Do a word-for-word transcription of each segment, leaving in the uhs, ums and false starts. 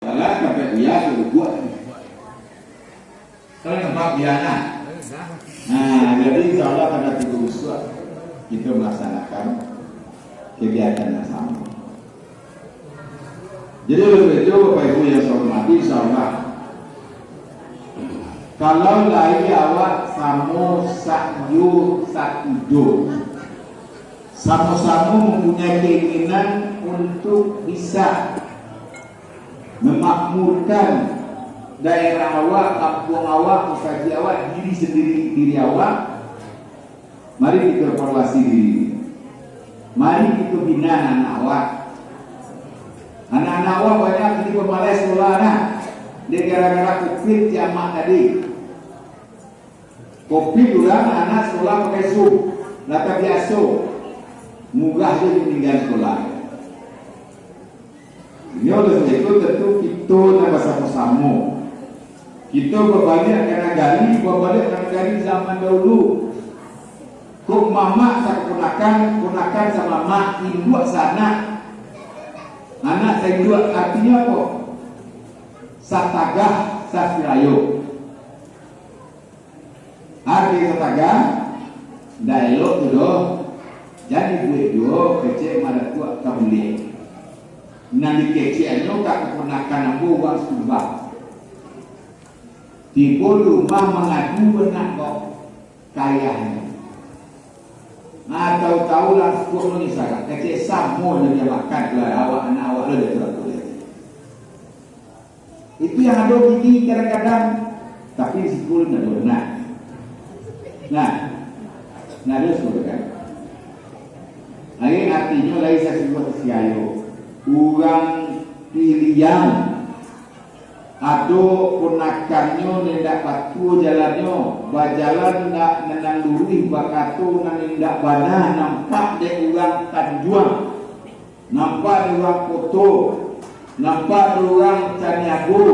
Jalan sampai dia suruh buat. Kalau nampak dia nah. Nah, jadi insya Allah tanggal tiga bisuak kita melaksanakan kegiatan yang sama. Jadi oleh itu Bapak Ibu yang saya hormati, insya Allah kalau lai awak samo saiyo satuju, samo-samo mempunyai keinginan untuk bisa memakmurkan daerah awak, kampuang awak, musajik awak, diri sendiri, diri awak, mari kita evaluasi diri. Mari kita bina anak-anak awak. Anak-anak awak banyak jadi pamalas sekolah nah, dek gara-gara covid kiamat tadi. Covid urang anak sekolah pakai Zoom, lah tabiaso, murah je meninggal sekolah. Ini oleh sebab itu tentu kita nak bersama-sama. Kita berbalik ke nagari, berbalik ke nagari zaman dahulu. Kok mamak sa keponakan, keponakan sa mamak, induak sa anak, anak sa induak, artinyo apo? Satagah, sasirayo. Arti satagah, ndak elok tu doh. Jan dibuek juo kecek madatuak ka buliah. Nan dikecekannyo ka kaponakan ambo urang Sumba. Tibo di rumah mangadu anak kok ka ayahnyo. Nah, tahu-tahu langsuang manyesakan, kecek samo jo dia makan tu lah, awak anak awak lo dia tu lah tu dia. Itu yang ado kini kadang-kadang, tapi risiko ndak ado nak. Nah, ndak ado risiko kan. Lai artinyo lai sasudah sasiayo. Urang pilihan ado ponakannyo nan indak batua jalannyo, bajalan indak nan luruih, bakato nan indak bana, nampak dek urang Tanjuang. Nampak di urang Koto, nampak di urang Caniago,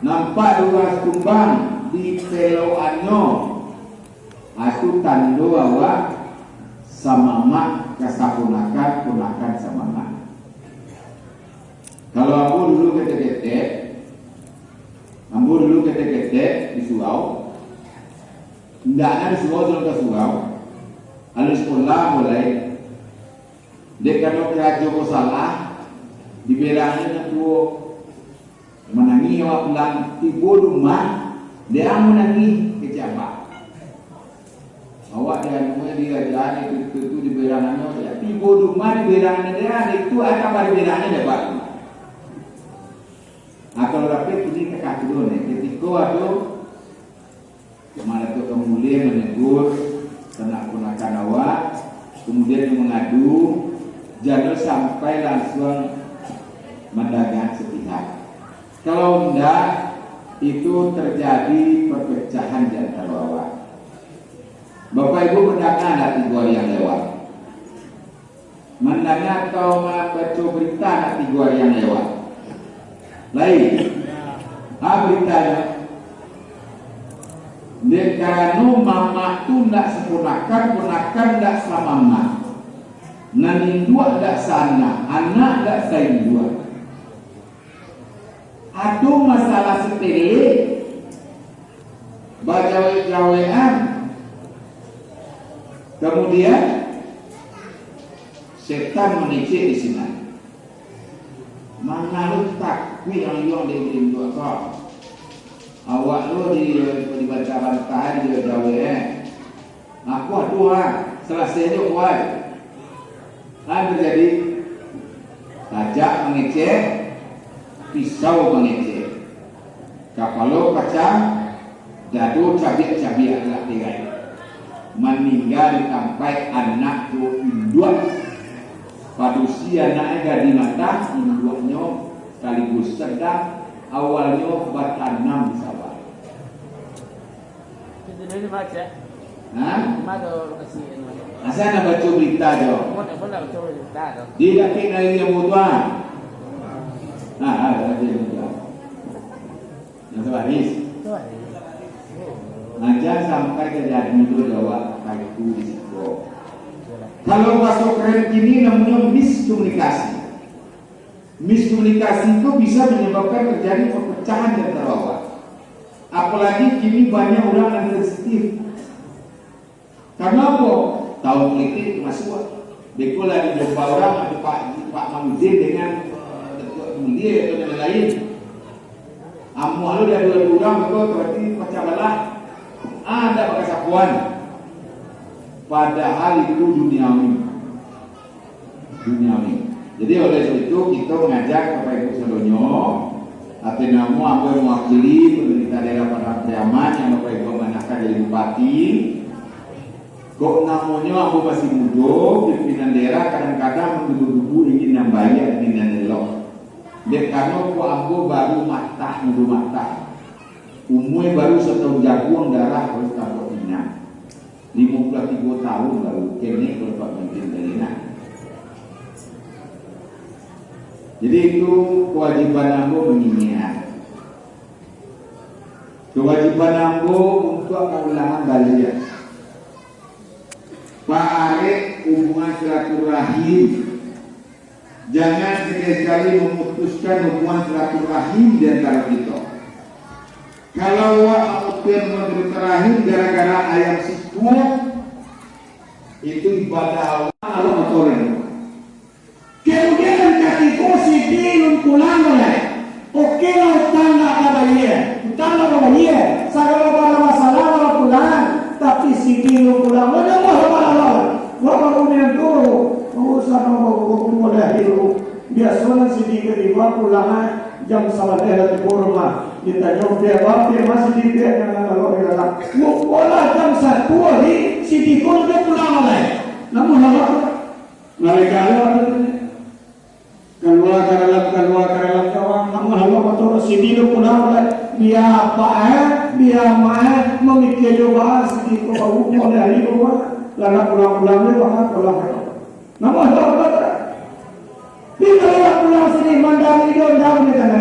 nampak di urang Sikumbang, di pelokannyo, itu tando awak samamak ka saponakan, ponakan samamak. Kalau ambo dulu ketek-ketek, ambo dulu ketek-ketek di surau, indaknyo di surau, surau ka surau, alun sekolah ambo lai. Dek karano karajo ko salah, diberang nan tuo. Manangih awak pulang, tibo di rumah, dek ang manangih kecek abah. Awak di anu, di raja, di tu, tu, tu, diberang anu, ya, tibo di rumah, diberang anu, dek ang, dek tu, atau diberang anu, dek bak. Atau dapek kini ka katurunan, ketiko ado Maratok ka mulai manegur sanak ponakan awak, kamudian mangadu, jan sampai lansuang mandangan sapihak. Kalau indak, itu tarjadi parpacahan di antaro awak. Bapak Ibu mandanga ndak tigo ari nan lewat? Mandanga atau mambaco barita ndak tigo ari nan lewat? Lai. Ha, baritanyo. Dek karano mamak tu ndak saponakan, ponakan ndak samamak. Nan induak ndak saanak, anak ndak sainduak. Ado masalah sapele, bajawek-jawekan. Kamudian, setan mangecek di sinan. Mangalo takuik ang yuang dek induak ko. Awak lo di, dibantah-bantah, dijawek-jawek, eh. Aku aduh, ah, salasai jo, kuat. Nan tajadi, tajak mangecek, pisau mangecek. Kapalo pacah, dado cabiak-cabiak lah tirai. Maningga di tampaik anak jo induak. Padusi anaknyo gadih mata, induaknyo sakaligus sadang awalnyo batanam di sawah. Itu dulu ni baca. Ha? Mana lokasi yang mana? Asa nak baca berita jo. Mana, mana baca berita tu? Di Dakin Nari yang muda. Ha, ha, Dakin Nari yang muda. Yang sebaris. Sebaris. Nah, jan sampai terjadi tu jawab kaiku di siko. Kalau bahasa keren kini namanya miskomunikasi. Miskomunikasi itu bisa menyebabkan terjadi perpecahan di antara orang. Apalagi kini banyak orang yang sensitif. Karena apa? Tahun politik masuk. Beko lah dijumpa orang, ada Pak, Pak Mamudin dengan, eh, Datuk Mulia atau yang lain. Amuah lo diadu-adu urang, itu berarti pacah balah. Ada bakasapuan. Padahal itu duniawi. Duniawi. Jadi, oleh sebab itu, kita mengajak Bapak Ibu sadonyo, atau namo ambo mewakili pemerintah daerah Padang Pariaman yang Bapak Ibu amanahkan jadi bupati. Kok namonyo ambo masih mudo, pimpinan daerah kadang-kadang menggebu-gebu ingin yang baik, ingin yang elok. Dek karano kok ambo baru matah, mudo matah. Umua baru satahun jaguang darah, baru tampok pinang. Limo puluah tigo tahun baru kene kalau Pak Menteri tadi nak. Jadi itu kewajiban ambo mengingat. Kewajiban ambo untuk mengulangan baliak. Paarek hubungan silaturahim. Jangan sekali-sekali memutuskan hubungan silaturahim di antara kita. Kalau awak memutuskan hubungan silaturahim gara-gara ayam sikuang, itu ibadah Allah, Allah motorin. Kemudian katiko si Bilun pulang lai, oke lah, utang ndak ka bayia, utang ndak ka bayia, sagalo barang masalah lah pulang, tapi si Bilun pulang, manamuah masalah, wah, baru nian tu, urusan Allah, Allah, Allah, Allah, biaso lah si Bilun pulang, jam sabaleh lah tibo rumah, ditanyo, "Bia, bia, masih di bia, jangan kalau di dalam." Wah, jam satu hari, si Bilun pulang lai, namuah Allah. Malaikat Allah tu, kalua ka dalam, kalua ka dalam, kawan, namuah Allah motor, si Bilun pulang lai. Bia apak, eh, bia amak, eh, mamikia jo baa, si Bilun baru mulai hari tu, lah nak pulang-pulang, dia baa pulang. Namuah Allah motor. Pi kalau lah pulang sini, mandang iduang daun ni, kan,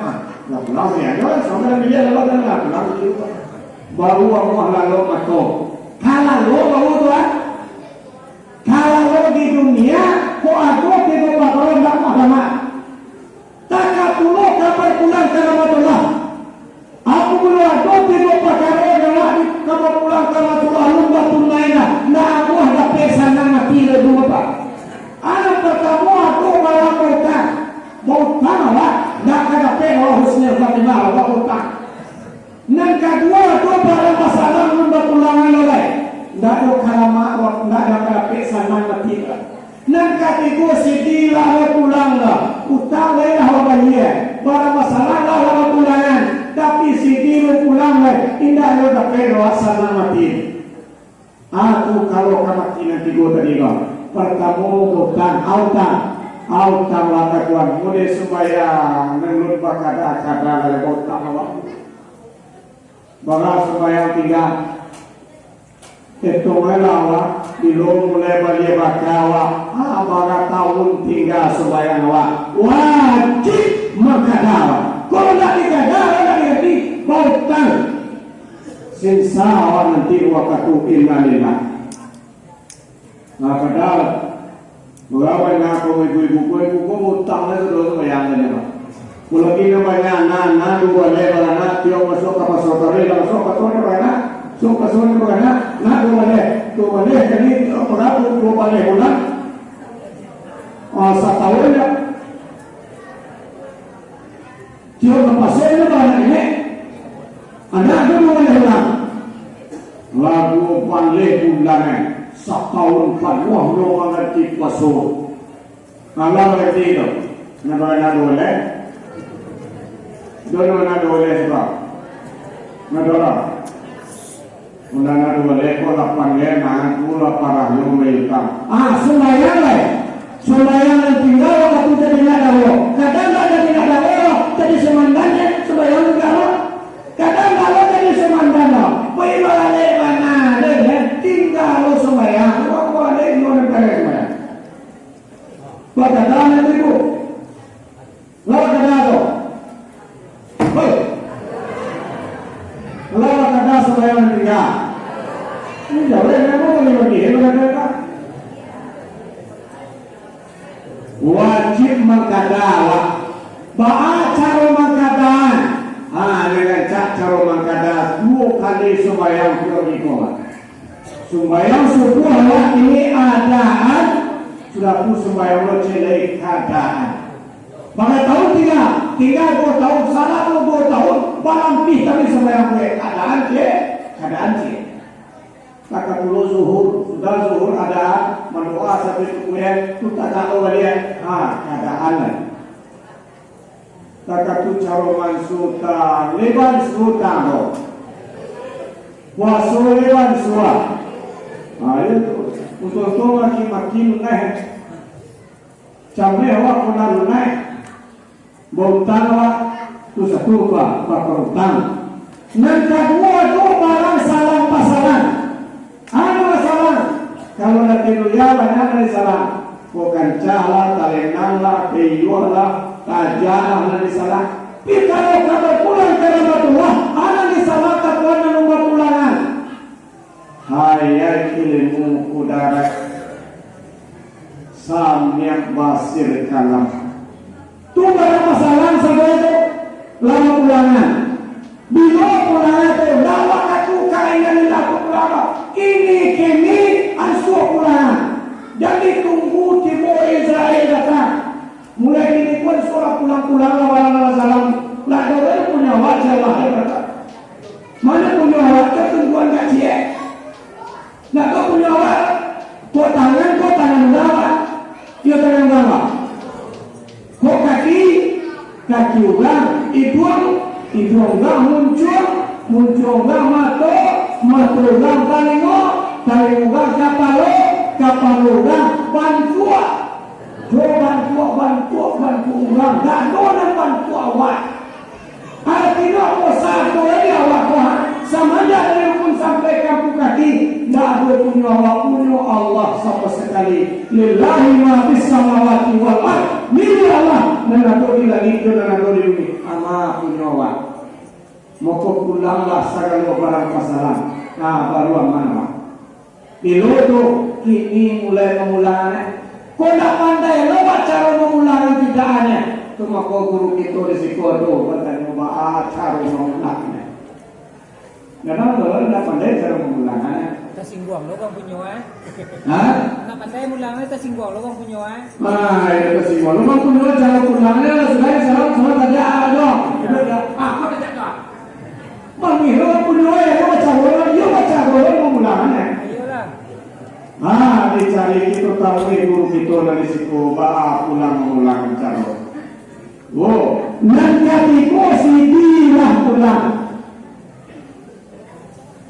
ah, lah pulang sini aja, sampai dalam bilik, lah pulang sini. Baru Allah lalok mato. Kalau baru tu, ah, Kalau di dunia, kok ado tigo pakaro ndak mahkamah. Takah pulo ka bapulang ka rahmatullah. Apo pulo ado tigo pakaro ndak di ka bapulang ka rahmatullah, alun batunai lah, ndak amuah dapek sanang mati lah dulu, Pak. Anak partamo ado barang bautang. Bautang awak, ndak ka dapek awak husnul khatimah, awak bautang. Nan kaduo tu, barang basalang nan bapulangan lo lai. Ndak ado karamak, ndak ado karapek sanang mati lah. Nan katigo, sidi lah lo pulang lah. Utang lai lah babayia. Barang basalang lah, lah bapulangan. Tapi sidi lo pulang lai. Indak lo dapek lo sanang mati. Ah, tu kalau ka mati nan tigo tadi, bah. Partamo, bautang, autang. Autang lah ka Tuhan. Mode sumbayang, nan lun bakada-kada lah, bautang awak. Bara sumbayang tingga. Etong lah awak, bilo mulai balia baka awak. Ah, bara tahun tingga sumbayang awak. Wajib mangkada awak. Kalau ndak dikada, ndak diganti, bautang. Sisa awak nanti wakatu innalillah. Nah, kada. Bara banyak ko ibu-ibu ko, ibu ko utang lah sudah sumbayang tadi, Pak. Mulai nan banyak anak, anak duo baleh baranak, tiok masuk ka pasar tadi, langsung ka pasar baranak, masuk ka pasar baranak, anak duo baleh, duo baleh tadi, tiok baranak, duo baleh bulan. Ah, satahun ya. Tiok ka pasar ni baranak ini. Anak tu duo baleh bulan. Lah duo baleh bulan, eh. Satahun panuah nyo mangarati puaso. Alah, mangarati tu. Nan baranak duo baleh. Duo nan baranak duo baleh sebab. Nan duo baleh. Undang ado baleh ko lapan leh, nah, tu lah parahnyo maminta. Ah, sumbayang lai. Sumbayang nan tingga wakatu jadi nak dawo. Kadang ndak jadi nak dawo, jadi sumandan, eh, sumbayang tingga lo. Kadang ndak lo jadi sumandan lo. Pai baleh bana deh, eh, tingga lo sumbayang. Wah, wah, deh, lo nan kare sumbayang. Bakada nan ibu. Lah kada tu. Hoi. Lah kada sumbayang tingga. Ini jauh ya, memang boleh bagi, ya, kada, kada. Wajib mangkada awak. Baa caro mangkadaan? Ha, nan rancak caro mangkada duo kali sumbayang piro iko, Mak. Sumbayang subuah awak kini adaan, sudah tu sumbayang lo ciek lai kadaan. Bara tahun tingga? Tingga duo tahun, salamo duo tahun, balampih kami sumbayang buek kadaan ciek, kadaan ciek. Takatulo zuhur, sudah zuhur adaan, mandoa sampai subuah, tu tagak lo baliak. Ha, kadaan lai. Takatu caro mansutan, leban sutan lo. Puaso leban suah. Ha, iyo tu. Untuang tu makin-makin lunaih. Cameh awak pun lah lunaih. Bautang awak tu satu ba-, bapautang. Nan kaduo tu barang salang pasalang. Anu salang. Kalau lah tilu ya banyak dari salang. Ko kancah lah, talenang lah, peyuah lah, taja lah nan disalang. Tapi kalau ka bapulang ka Rahmatullah, anak disalang ka Tuhan nan bapulangan. Hayai ilmu kudarat, samiak basir kalam. Tu barang pasalang sajo tu, lamo pulangan. Bilo pulangan tu, lawak aku ka ingan indak aku pulang. Kini-kini ansuah pulangan. Jadi tunggu tibo Israel datang. Mulai kini pun surang pulang-pulang lah barang nan salang. Lah ado punyo awak, sia lah, kata. Mano punyo awak, katungguan ka ciek. Nak tahu punyo awak? Kok tangan, kok tangan urang, Pak? Iyo, tangan urang, Pak. Kok kaki, kaki urang. Iduang, iduang urang. Muncuang, muncuang urang. Mato, mato urang. Talingo, talingo urang. Kapalo, kapalo urang. Bantuak, jo bantuak, bantuak, bantuak urang. Dak ado nan bantuak awak. Aratinyo apo, sato lai awak ko, ha? Samanjak dari rukun sampai ka ampua kaki, ndak ado punyo awak, punyo Allah samo sakali. Lillahi ma fis samawati wal ard. Milik Allah, nan ado di langik jo nan ado di bumi. Ama punyo awak. Mako pulanglah sagalo barang pasalang. Nah, baru aman awak. Bilo tu, kini mulai mamulangan, eh. Kok ndak pandai lo bacaro mamulangan kidakannyo? Tu mako guru kito di siko tu batanyo, baa caro mamulangan, eh. Ndak tahu lo, ndak pandai caro mamulangan, eh. Tasingguang lo urang punyo, eh. Hah? Ndak pandai mulangan, tasingguang lo urang punyo, eh. Nah, iyo tasingguang lo urang punyo, caro pulangannyo lah sudah, salam, salam saja, aduh. Iyo, iyo. Ah, kau tak cakap. Mangiruang punyo, eh, iyo bacaro, iyo bacaro, iyo mamulangan, eh. Iyolah. Ha, dicari kito tahu, eh, guru kito nan di siko, baa pulang mamulangan caro. Oh, nan katigo, sidi lah pulang.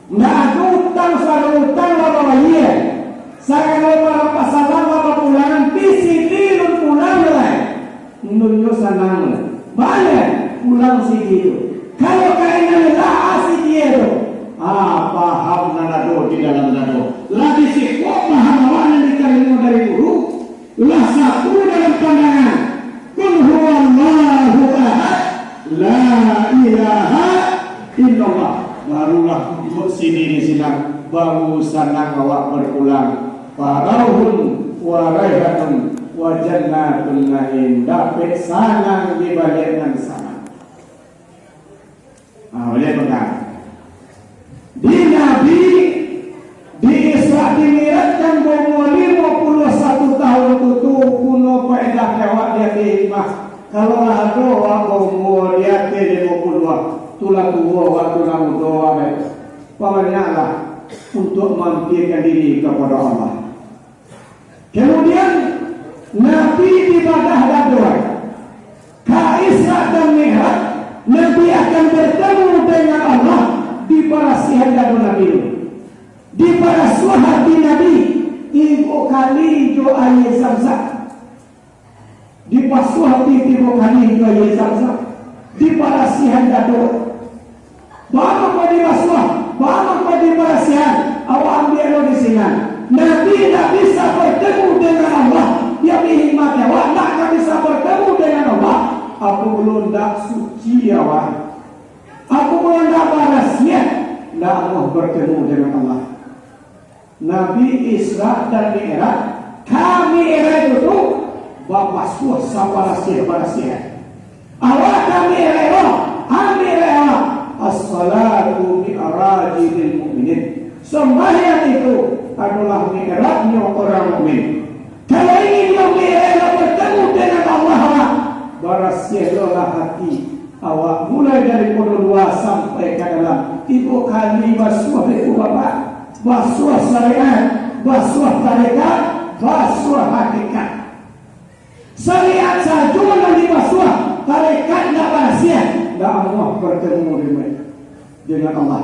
Ndak ado utang, sado utang lah babayia. Sagalo barang pasalang lah bapulangan, pi sidi lun pulang lai. Indonyo sanang lah. Baliak pulang sidi tu. Kalau ka ingan lah sidi tu. Ah, paham nan ado di dalam dado. Lah di siko paham awak nan ditalingo dari guru. Lah satu dalam pandangan. Qul huwallahu ahad. La ilaha illallah. Barulah duduk sini di sinan. Baru sanang awak berpulang. Farauhun wa raihanun wa jannatun naim. Dapek sanang di baliak nan sanang. Ah, baliak pegang. Di Nabi di Isra di Mi'rajkan baumua limo puluah satu tahun tu, tu guno paedah awak di ateh hikmah. Kalau lah ado awak baumua di ateh limo puluah, tu lah tuo awak, tu lah mudo awak, baik. Pabanyaklah untuak maampiakan diri kapado Allah. Kemudian, Nabi dibadah dado. Ka Isra dan Mi'raj, Nabi akan bertemu dengan Allah, dibarasiahan dado Nabi tu. Dibarasuah ati Nabi, tigo kali jo aia Zamzam. Dibasuah ati tigo kali jo aia Zamzam. Dibarasiahan dado. Baa mangko dibasuah, baa mangko dibarasiahan, awak ambiak lo di sinan. Nabi ndak bisa bertemu dengan Allah, yo, di hikmah awak ndak ka bisa bertemu dengan Allah, apabilo ndak suci awak. Apabilo ndak barasiah, ndak amuah bertemu dengan Allah. Nabi Isra dan Mi'raj, ka Mi'raj itu tu, Babasuah sabarasiah-barasiah. Awak kami rela, kami rela. As-salatu mi'rajil mukminin. Sembahyang itu adalah mi'rajnyo orang mukmin. Kalau ingin kami rela bertemu dengan Allah, barasiahlah hati awak, mulai dari pondok lua sampai ka dalam. Tigo kali basuah itu, Bapak. Basuah syariat, basuah tarekat, basuah hakikat. Syariat sajo nan dibasuah, tarekat ndak barasiah, ndak amuah bertemu dengan, dengan Allah.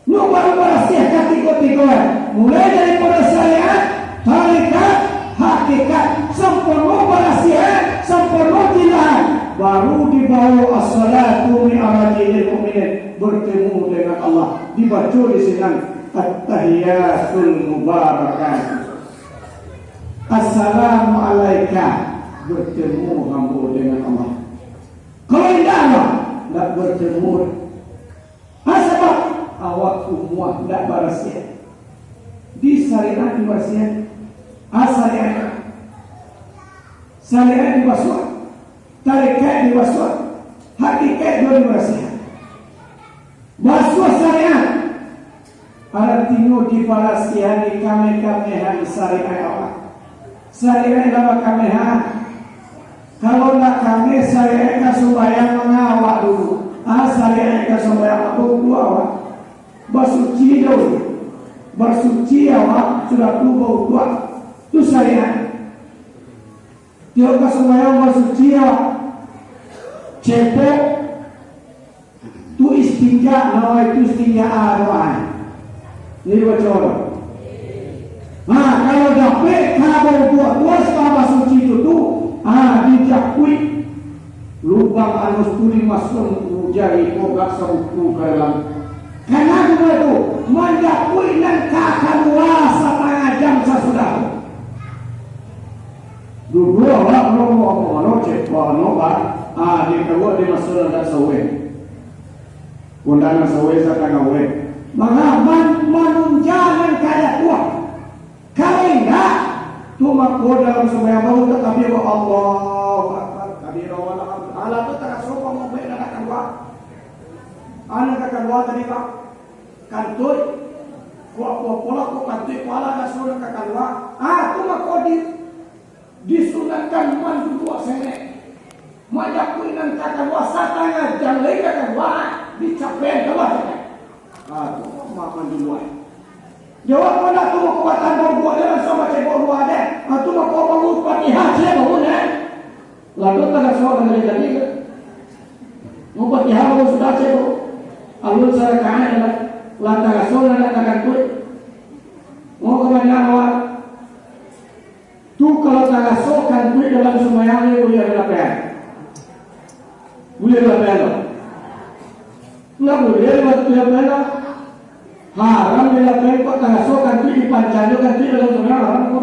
Nyo baru barasiah katigo-tigo, mulai daripado syariat, tarekat, hakikat, sampono barasiah, sampono jilaan, baru dibawo as-salatu mi'rajil mukminin, bertemu dengan Allah, dibaco di sinan, at-tahiyatul mubarakat. Assalamualaika, bertemu hambo dengan Allah. Kalau indak, Allah, ndak bertemu. Ha, sabab awak umua ndak barasiah. Di syariat dibarasiah. Ha, syariat. Syariat dibasuah. Tarekat dibasuah. Hakikat juo dibarasiah. Basuah syariat. Aratinyo dibarasiahan, dikameh-kamehan syariat awak. Syariat lah bakamehan. Kalau nak kameh, syariat ka sumbayang manga awak dulu. Ah, syariat ka sumbayang awak, bauduak awak. Basuci dulu. Basuci awak, sudah tu bauduak. Tu syariat. Tiok ka sumbayang basuci awak. Cepok. Tu istinja, nawa itu istinja, ah, doa. Jadi baco. Nah, kalau dapek ka bauduak tu, setelah basuci tu, tu, ah, dijapuik lubang anus tu, dimasuakan jari ko gak sabuku ka dalam. Karano tu, manjapuik nan ka kalua satangah jam sasudah tu. Duduak awak, mano, mano, mano, cek, mano, Pak. Ah, di kawa di maso nan dak saweh. Undangan saweh satangah weh. Manga-, man-, manunja nan ka jatuah. Kalau indak, tu mako dalam sumbayang baru takbir, Allahu Akbar, kabira, walhamdulillah. Alah tu taraso pamobek nan ka kalua. Anak ka kalua tadi, Pak. Kantuik. Kuak-kuak pola, kuak kantuik, kuala ka suruh ka kalua. Ah, tu mako di Disunatkan manduduak senek. Manjapuik nan ka kalua satangah jam lai ka kalua, dicapai kalua senek. Ah, tu mah manduduak. Jawab ko ndak tu mako batando buak je, langsung bacebok dua je. Ah, tu mako bangun Fatihah je bangun, eh. Lalu taraso dari tadi ke? Mau Fatihah bangun sudah je tu. Alun sarakaat lah. Lah taraso lah nak takantuik. Mau ka mano awak? Tu kalau taraso kantuik dalam sumbayang, buliah dilapehkan. Buliah dilapehkan tu. Ndak buliah dilapehkan tu. Haram dilapehkan, kok taraso kantuik dipancang jo kantuik dalam sumbayang, haram ko.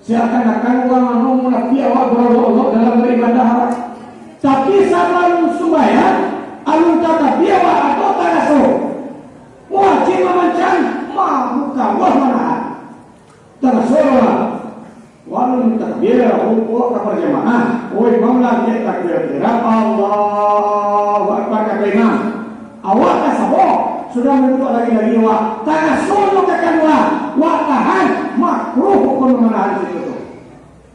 Seakan-akan urang anu munapiak awak berolok-olok dalam beribadah awak. Tapi sabalun sumbayang, alun tatapi awak atau taraso. Wajib mamancang, mabuka buah manahan. Taraso lah. Walau takbir, rukuk ka berjamaah. Oh, imam lah cek takbir akhirat, Allahu Akbar, kata imam. Awak ka sabo, sudah manduduak lagi-lagi awak. Taraso nyo ka kalua, wak tahan, makruh hukum manahan situ tu.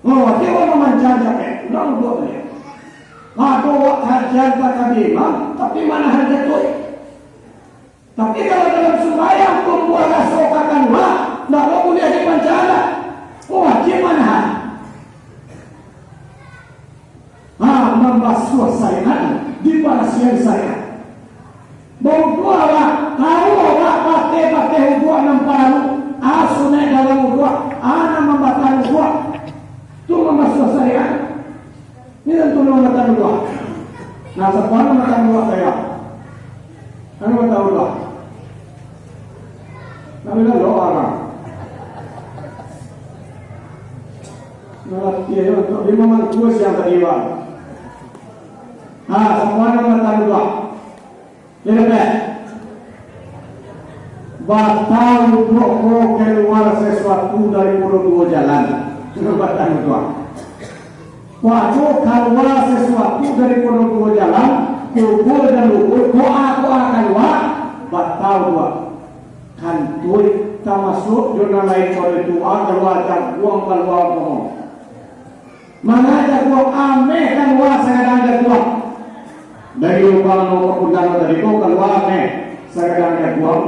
Oh, wajib awak mamancang capek, urang duduak baliak. Ado wak kajian takbir imam, tapi manahan jatuah. Tapi kalau dalam sumbayang tumbuah raso ka kalua, ndak lo buliah dipancang. Wajib manahan. Ha, mambasuah syariat, dibarasiahan syariat. Bauduak awak, tahu awak pateh-pateh uduak nan paralu, a sunaik dalam uduak, a nan mambatang uduak. Tu mambasuah syariat. Ini tantu nan batang dua. Nah, sapan nan batang dua saya. Anu batang dua. Nah, bila lo arah. Nah, dia yang untuk lima mangkus yang tadi, Bang. Nah, sapan nan batang dua. Jadi, Pak, batang uduak ko kalua sasuatu daripado duo jalan. Batang doa. Pado kalua sasuatu daripado duo jalan, kubua dan lubua, doa-doa kalua, batau doa. Kantuik tamasuak jo nan lain pado itu, ah, kalua jaguang, kalua ngomong. Manga jaguang, ameh kalua sagadang jaguang. Dari lubang nan bapundang tadi ko kalua ameh sagadang jaguang,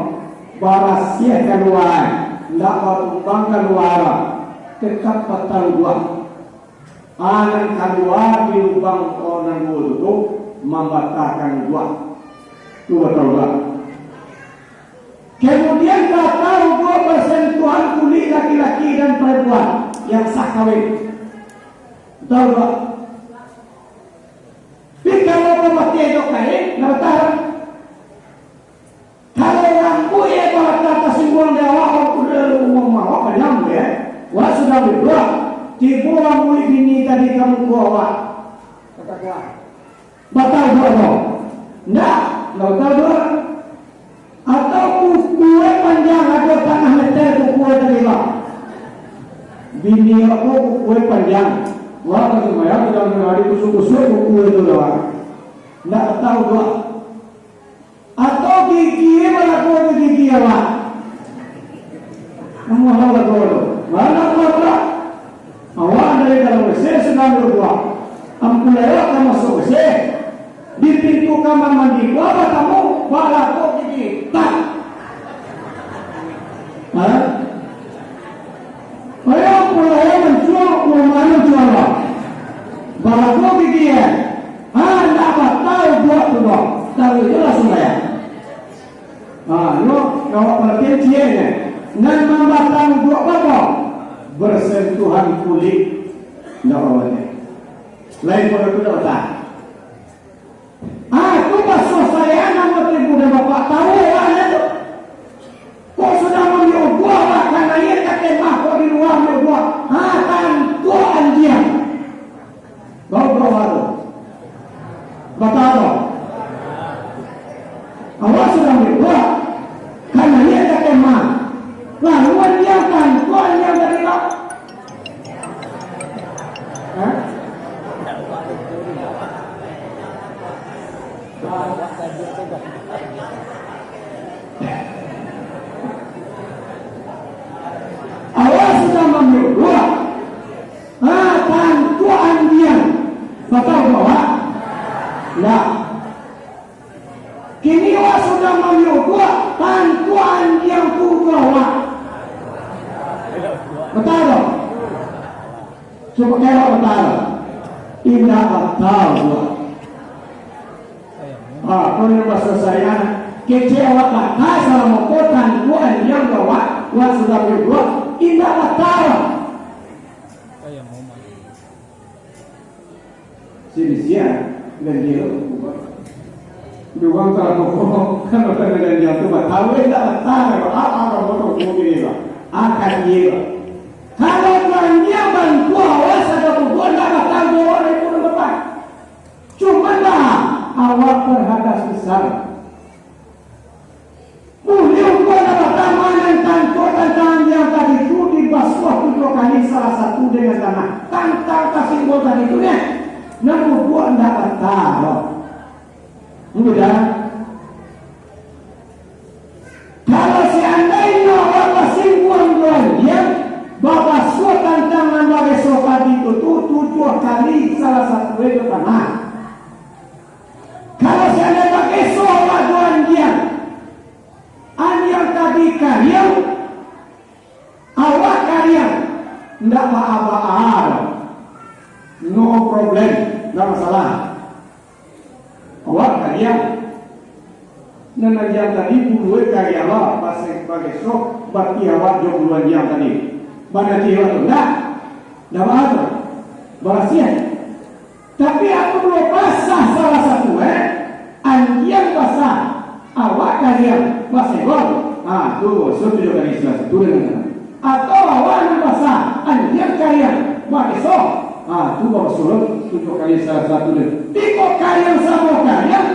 barasiah kalua, indak batumbang kalua, tetap batau doa. Ah, nan kalua di lubang nan duo tu, tu mambatahkan doa. Tu batau doa. Kemudian, batau doa basantuhan kulik laki-laki dan parampuan yang sah kawin. Batau doa. Tapi kalau babateh jo kain, ndak batau. Kalau rambuik, eh, bata tasingguang di awak, waktu dia umur mawak, panjang, ya. Wak sudah berdoa, tibo rambuik bini tadi ka muko awak. Kata kuah. Batau doa ko? Ndak, ndak batau doa. Atau kuku e panjang, ado tangah meter kuku e tadi, Bang. Bini awak ko kuku e panjang. Wah, ka sumbayang, sudah mangari kusuk-kusuk kuku e tu, Bang. Ndak batau doa. Atau gigi e balaku jo gigi awak. Namo awak balaku tu? Balaku awak. Awak dari dalam W C sudah baduo. Ampun lewat ka masuak W C. Di pintu kamar mandi, wah, batamu, balaku gigi. Tak. Ha? Ayo, ampun lewat mancuang, rumah mancuang, Bang. Balaku gigi, eh. Ha, ndak batau buat tu, Bang. Taruih je lah sumbayang. Ha, yo, awak paratian ciek nyo. Nan mambatang duduak apo? Basantuhan kulik. Ndak apo-apo. Lain pado tu ndak batang. Ah, tu basuah sayang nan tibo dek bapak tahu lah nyo tu. Kok sudah mambiak uduak lah, ka naiak ka kemah, kok di lua mambiak uduak. Ha, tantu anjiang. Bau doa tu. Batau tu. Awak sudah berdoa. Kan naiak ka kemah. Lalu anjiang tantu anjiang tadi tu. Hah? Awak sudah mambiak uduak. Ha, tantu anjiang. Batau tu awak? Ndak. Kini awak sudah mambiak uduak, tantu anjiang tu uduak awak. Batau tu? Cubo kiro batau tu? Indak batau tu. Ha, kok nyo basusah, kecek awak batau salamo ko, tantu anjiang tu awak, awak sudah mambiak uduak, indak batau. Sini siang, ganjil lo, bukan. Dugang kalau, kalau tak ada ganjil tu, batau, eh, tak batau, apa, apa, apa, apa, apa, apa, apa, apa. Kalau ganjil bantu awak, sadar bubuan, tak batau, dua orang itu dapat. Cuman lah, awak berhadas besar. Buliah uduak ndak batau, nan tantu tantang anjiang tadi tu dibasuah tujuah kali, salah satu dengan tanah. Tantang tasimbol tadi tu, neh, nan uduak ndak batau. Mudah. Kalau seandainyo awak basingguang jo anjiang, babasuah tantang nan bageso tadi tu, tu tujuah kali, salah satu dengan tanah. Kalau seandainyo bageso awak jo anjiang, anjiang tadi kariang, awak kariang, ndak baa-baa doh. No problem, ndak masalah. Awak kariang. Nan anjiang tadi bulu e kariang lah, base-, bageso, bati awak jo bulu anjiang tadi. Mananti awak tu, ndak? Ndak baa tu. Barasiah. Tapi, apo lo basah salah satu, eh? Anjiang basah, awak kariang, basegor. Ha, tu, so tujuah kali salah satu dengan. Atau awak nan basah, anjiang kariang, bageso. Ha, tu bageso tujuah kali salah satu dengan. Tiko kariang samo kariang,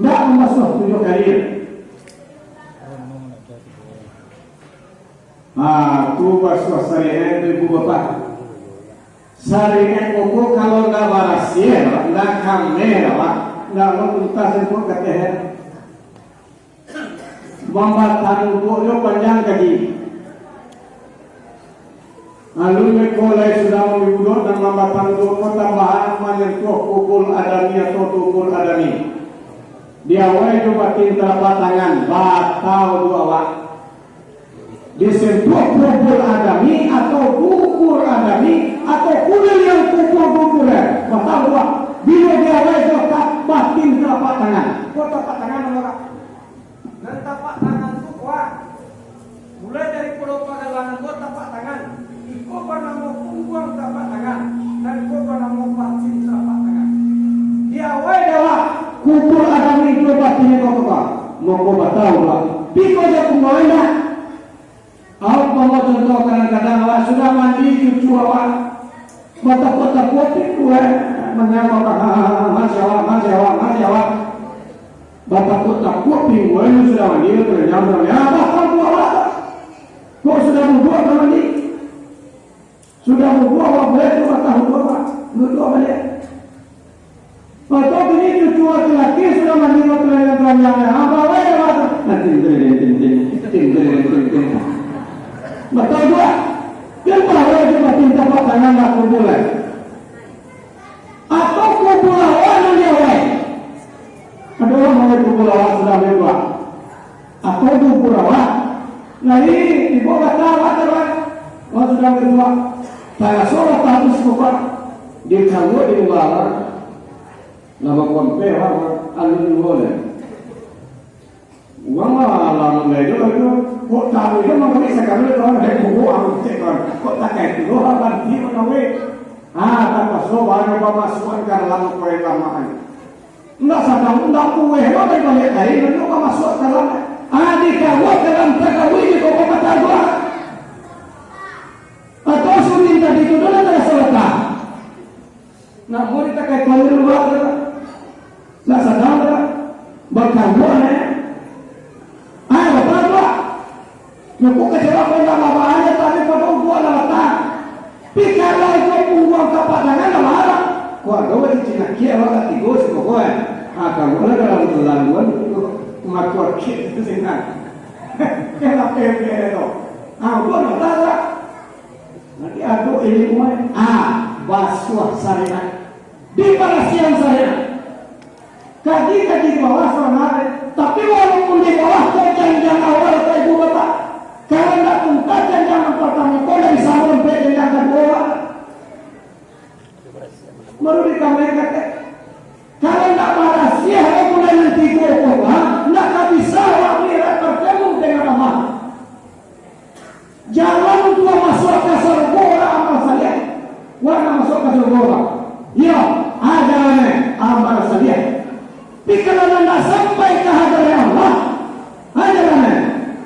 ndak mambasuah tujuah kali. Ah, tu basuah sariah tu, ibu bapak. Sariat ko kalau ndak barasiah, ndak kameh, Pak, ndak lo tuntas untuak kateh. Mambatang uduak jo panjang kaji. Alun ko lai sudah mambuek uduak nan mambatang uduak ko tambahan manyentuah kubul adami atau dubur adami. Diawai jo batin talapak tangan, batang uduak awak. Disentuah kubul adami atau dubur adami atau kuliah yang kubur dubur, eh, batang uduak. Bilo diawai jo ta-, batin talapak tangan. Ko tapak tangan namo ka? Nan tapak tangan tu kuat. Mulai dari pulau pagalangan ko tapak tangan. Iko banamo pungguang tapak tangan. Nan ko banamo batin tapak tangan. Diawai dek awak kubul adami jo batin ko tu ka. Mako batang uduak. Piko jo pungguang indak? Awak ambo contoh, kadang-kadang awak sudah mandi cucu awak, batakuak-takuak pintu, eh, manyamah, ha, ha, ha, ha, masih awak, masih awak, masih awak. Batakuak-takuak pintu, eh, sudah mandi, sudah nyamah, ya, batang uduak awak. Kok sudah uduak ka mandi? Sudah uduak awak buliah tu batang uduak awak, uduak baliak. Atau kini cucu laki-laki sudah mandi waktu yang telanjang, ah, bawai dah batang. Nah, ting, ting, ting, ting, ting. Batang uduak. Kan bawai tu batin tapak tangan lah kubul, eh. Atau kubul awak nan diawai. Ado urang mangawai kubul awak sudah ambiak uduak. Atau dubur awak. Nah, ini tibo batang awak tu, Pak. Awak sudah ambiak uduak. Taraso batang tu sakukuak. Dikawak di lua awak. Lah bakuampeh awak, alun juo lai. Urang lah, lah mulai jo itu. Kok tahu itu mangawai sakali tu, ada kubu, aku cek kan. Kok takai tu, lah banti mangawai. Ah, tapaso baru pamasukan ka dalam kuai lamaan. Indak sadang, indak pueh lo, dari baliak kain, lalu ka masuak ka dalam. Ah, dikawak dalam tagawi di koko batang uduak. Atau sunin tadi tu dalam rasa letah. Nak mau ditakai kuali luar tu. Indak sadang tu. Bakawak, eh. Ah, batang uduak. Nyo ko kecewa ko indak babahaya, tapi pado uduak lah batang. Pi kalau iko pungguang tapak tangan lah marah. Ko ado ka cicing akia awak katigo siko ko, eh. Ah, kamu lah dalam kelaluan tu. Mako akia tu senang. Kan apa yang dia tu? Ah, uduak lah batang lah. Nanti ado ilmu, eh. Ah, basuah syariat. Di parasian syariat. Kaji-kaji di bawah sabananyo, tapi walaupun di bawah ko janjang awal ka ibu bapak, kalau ndak tuntas janjang nan partamo ko, ndak bisa sampai janjang kaduo, Pak. Baru ditambahi katek. Kalau ndak barasiah bangunan nan tigo ko, Pak, ndak ka bisa awak mi'raj partamo dengan Allah. Jalan untuak masuak ka sarugo urang amal saliah. Urang nak masuak ka sarugo urang. Iyo, a jalan e, amal saliah. Tapi kalau nan nak sampai ka hadarat Allah, a jalan e,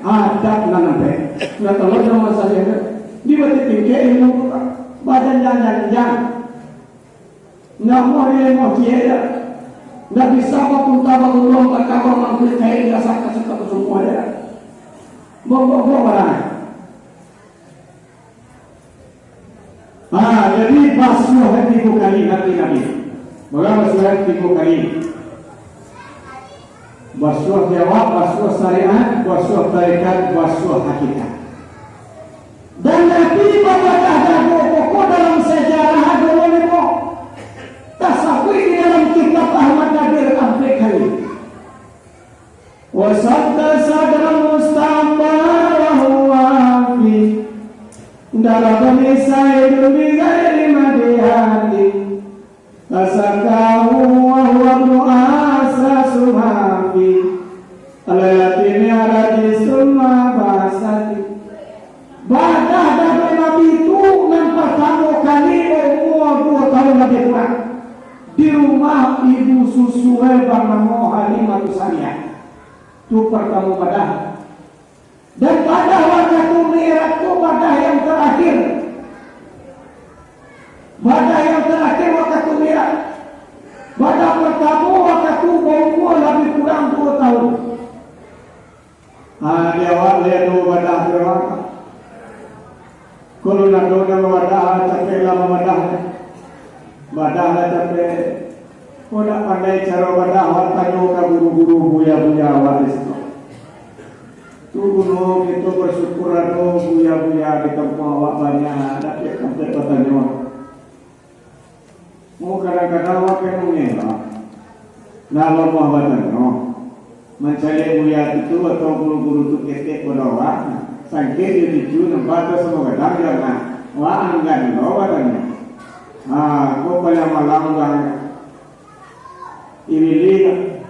adab nan ampek. Nah, kalau amal saliah tu, di bati tingkek ilmu tu, Pak. Bajanjang-janjang. Ndak amuah di lengah ciek je. Ndak bisa bapunta baguluang, bakabang mangkulik kain, dasar ka suka basungkuah je. Bongkok-bongkok barang. Ha, jadi basuah tigo kali hati Nabi. Bara basuah tigo kali? Basuah jawab, basuah syariat, basuah tarekat, basuah hakikat. Dan Nabi babadah dado pokok dalam sajarah agamo nyo. Tasabuik di dalam kitab Ahmad Nadir ampek kali. Wasadda sadra Mustafa wa huwa fi darabani saidun bi ghairi madihati. Tasakahu wa huwa ibnu asa suhafi. Alailati mi'raji summa ba'sati. Badah dado Nabi tu nan partamo kali umua duo taun labiah kurang, di rumah ibu susue banamo Halimah Sa'diyah. Tu partamo badah. Dan badah wakatu mi'raj tu badah yang tarakhir. Badah yang tarakhir wakatu mi'raj. Badah partamo wakatu baumua labiah kurang duo taun. Ha, di awak lai ado badah di awak. Kalau ndak ado nan babadah, capeklah babadah. Badah lah capek. Kok ndak pandai caro badah, awak tanyo ka guru-guru, buya-buya awak di sinan. Tu guno kito basyukur ado buya-buya di kampuang awak banyak, dapek tampek batanyo. Mu kadang-kadang awak ka mangelak. Nah, lamuah batanyo, mancaliak buya tu atau guru-guru tu ketek pado awak, sangkek jo cucu nampak tu samo gadang jo anak. Awak anggan lo batanyo. Ha, ko paliang malam urang irilik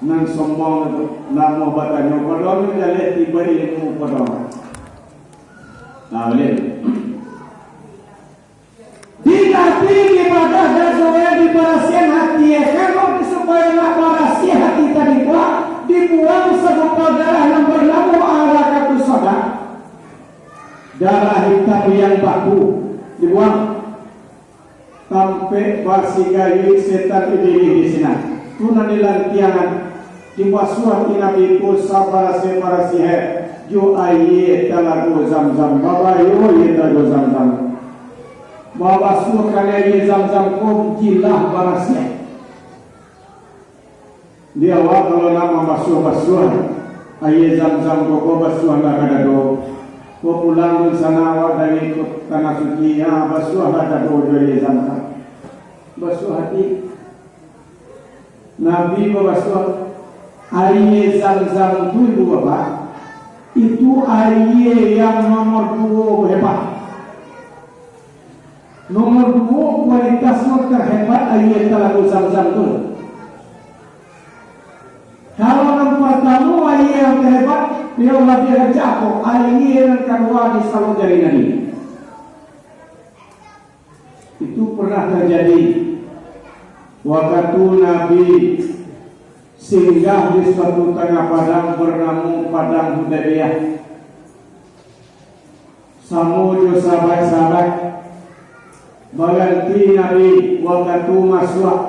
nan sombong tu, lamuah batanyo, padahal nyo jaleh tibo ilmu pado awak. Nah, buliah. Di Nabi ibadah dan doa dibarasiahan hati, ya, kan, supayo nak barasiah hati tadi, buang, dibuang sagumpal darah nan banamo Alaqatus Sauda. Darah hitam yang baku dibuang. Tampek basigayuik setan Ibilih di sinan. Tu nan dilantiangan, dibasuah ti Nabi ko sabarasiah-barasiah jo aia Talago Zamzam. Babayo aia Talago Zamzam. Babasuah kalai aia Zamzam ko jilah barasiah. Di awak kalau nak mambasuah-basuah, aia Zamzam ko, ko basuahlah ka dado. Ko pulang dunsanak awak dari ko-, Tanah Suci, ha, basuahlah dado jo aia Zamzam. Basuah hati. Nabi babasuah. Aia Zamzam tu, ibu bapak, itu aia yang nomor duo hebat. Nomor duo kualitasnyo terhebat aia Talago Zamzam tu. Kalau nan partamo aia yang terhebat, yang labiah rancak ko, aia nan kalua di salok jari Nabi. Itu pernah terjadi wakatu Nabi singgah di suatu tangah padang bernamo Padang Hudaybiyah. Samo jo sahabat-sahabat, baganti Nabi wakatu masuak.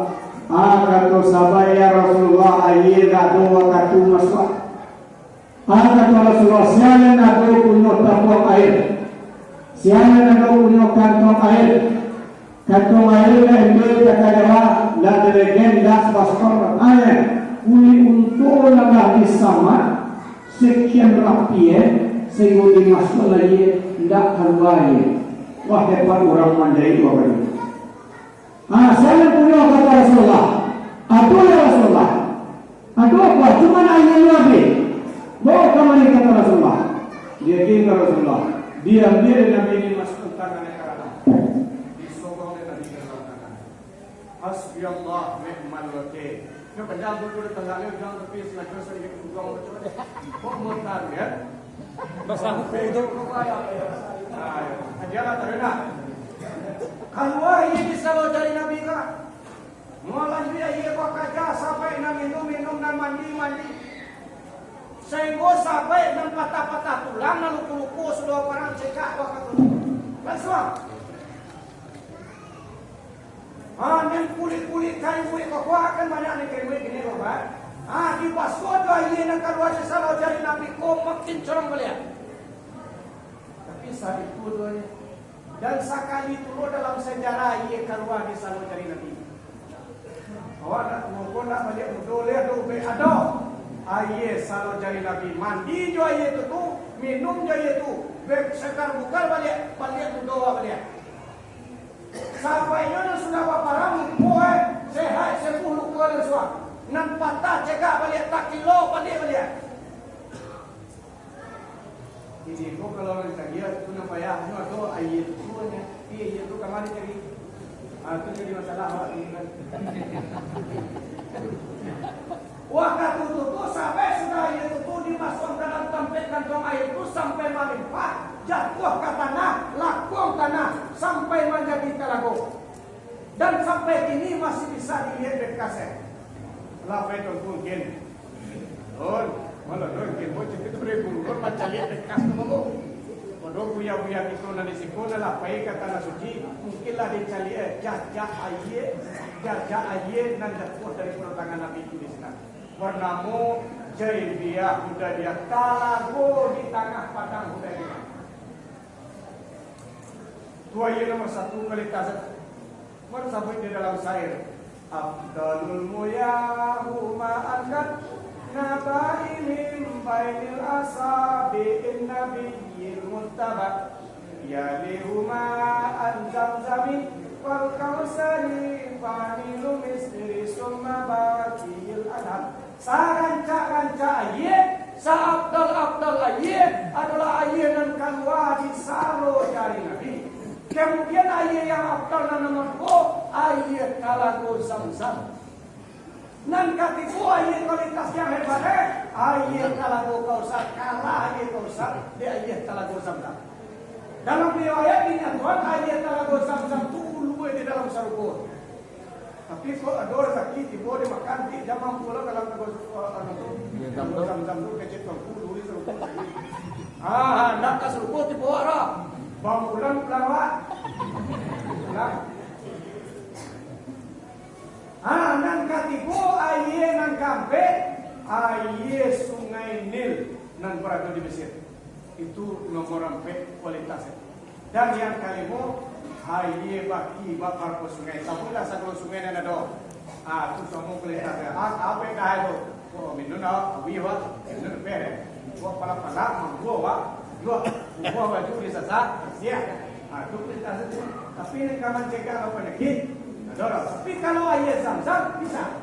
Ah, kato sahabat, "Ya Rasulullah, aia ndak ado wakatu masuak." Ah, kato Rasulullah, "Sia nan ado punyo tapuak aia? Sia nan ado punyo kantong aia?" Kantong aia lah embel takah jawab, lah diregen, lah sabastor, aia, kulik unto nan lah disamak, sekian rapi, eh, sahinggo dimasuak lai, eh, ndak kalua, eh. Wah, hebat urang manjahik tu, apa tu? Ah, sia nan punyo, kato Rasulullah. Ado, ya Rasulullah. Ado apa? Cuman aia lu abih. Bawa kamari, kato Rasulullah. Diagiah ka Rasulullah. Diambiak dek Nabi, dimasuakkan ka dalam. Disogong dek Nabi ka dalam tangan. Hasbiyallah ni'mal wakil. Nyo kenyang dulu di tangah ni, jangan tapi sengaja sedikit kurang macam mana. Kok mutar, ya? Basah kuku tu. Ah, ya. Ajalah, tak ada. Kalua aia di salok jari Nabi ka. Malanjut aia ko kaja sampai nan minum, minum, nan mandi, mandi. Sahinggo sampai nan patah-patah tulang, nan luko-luko sudah barang cekak wakatu tu. Langsung. Ha, nan kulik-kulik kayu mulik ko, kan banyak nan kayu mulik kini ko, kan? Ha, dibasuah jo aia nan kalua di salok jari Nabi ko, makin corong baliak. Tapi saitu tu aja. Dan sakali tu lo dalam sejarah aia kalua di salok jari Nabi. Awak nak, muko nak baliak mudo leh tu, be ado. Aia salok jari Nabi, mandi jo aia tu, tu, minum jo aia tu, be segar bugar baliak, baliak mudo awak baliak. Sampai nyo nan sudah baparang, muko, eh, sehat, sembuh luko nan suah. Nan patah cegak baliak, takilo baliak, baliak. Jadi, ko kalau urang cari, tu nan payah, tu ado aia tu, nyo. Tapi aia tu ka ma dicari? Ah, tu jadi masalah awak ni, kan. Wakatu tu, tu, sampai sudah aia tu, tu, dimasuakkan dalam tampek kantong aia tu sampai malimpah, jatuah ka tanah, lakuang tanah, sampai manjadi talago. Dan sampai kini masih bisa dilihat bekasnya. Lah, pai tu mungkin. Lun, malah lun, kembo cakap tu beribu lun, mancaliak bekas tu, mamo. Pado buya-buya kito nan di siko, nan lah pai ka Tanah Suci, mungkin lah dicaliak, eh, jajak aia, jajak aia nan jatuah dari tangan Nabi tu di sinan. Bernamo Jaibiyah Hudaybiyah, talago di tangah padang Hudaybiyah. Tu aia nomor satu kualitas. Sabuik di dalam syair, "Afdalul muyahu ma'an kan naba'i min bainil asabi'in nabiyyil muttaba', yalihu ma'an zamzami wal kausari fanilu misri summa baqiyil anhar." Sarancak-rancak aia, saabdal-abdal aia, adolah aia nan kalua di saro jari Nabi. Kamudian, aia yang abdal nan nomor duo, aia Talago Zamzam. Nan katigo, aia kualitas yang hebat, eh, aia Talago Kausar, kalah aia Kausar di aia Talago Zamzam. Dalam riwayat dinyatoan, aia Talago Zamzam tu ulua di dalam sarugo. Tapi kok ado rasaki tibo di Makkah, nanti jam ampua lah dalam Talago, eh, anu tu, Talago Zamzam tu kecek Tuanku, ulua di sarugo. Ah, handak ka sarugo tibo awak dah. Bangunan pulang awak. Pulang. Ah, nan katigo, aia nan kaampek, aia Sungai Nil nan barado di Mesir. Itu nomor ampek kualitasnyo. Dan yang kalimo, aia baki bakar ko sungai. Sabuiklah sagalo sungai nan ado. Ah, tu samo kualitasnyo. Ah, ampek dah itu. Oh, minun dah, awih, wak. Minun lebih deh. Buah palak-palak, mambuah, wak. Jual, buah baju di sasa, siap. Ah, tu kualitasnyo tu. Tapi nan ka mancegah panyakik, ado lah. Tapi kalau aia Zamzam, bisa.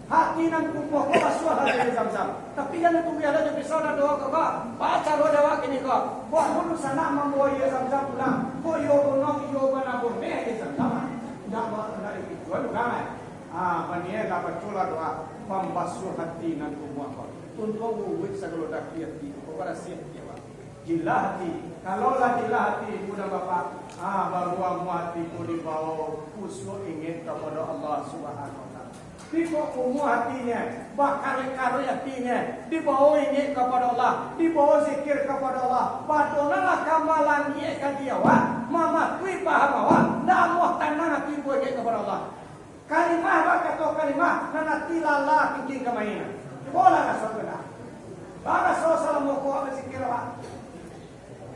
Hati nan kumuah ko basuah aia Zamzam. Tapi jan ditubiah lah jo pisau nan duo ko, ko. Baa caro dek awak kini ko. Buah dulu sanak mambawa aia Zamzam pulang. Ko iyo bunong, iyo bana buneh aia Zamzam. Indak ba-, indak dikicuan urang, eh. Ah, baniaiklah, bacolah doa pambasuah hati nan kumuah ko. Untuak uwit sagalo daki hati ko, barasiah hati awak. Jilah hati. Kalau lah jilah hati, ibu dan bapak, ah, baru amuah hati ko dibao usuak ingek kapado Allah Subhanahu wa Taala. Tapi kok kumuah hatinyo, bakarek-karek hatinyo, dibao ingek kapado Allah, dibao zikir kapado Allah, pado nan lah ka malangiak ka di awak, mamatuih paham awak, ndak amuah tanang hati ibu ingek kapado Allah. Kalimah bakato kalimah, nan ati lala tingking ka main. Cubolah raso tu dah. Baraso salamo ko awak bazikir, Pak.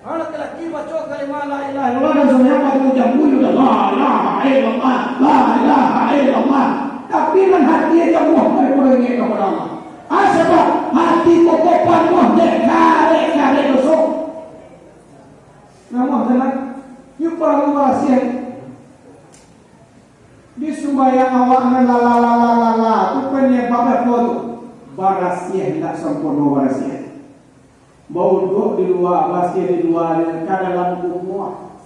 Kalau laki-laki baco kalimah la ilaha illallah dan sumbayang pakai ucapan bunyi dah, la ilaha illallah, la ilaha illallah. Tapi nan hati aja buah dari kurang ingek kapado Allah. Ah, sabab hati ko panuah dek karek-karek doso. Namuah tenang, yu paralu barasiah. Di sumbayang awak nan lala, lala, lala, tu panyabab apo tu? Barasiah indak sampono barasiah. Bauduak di lua, barasiah di lua, ka dalam kumuah,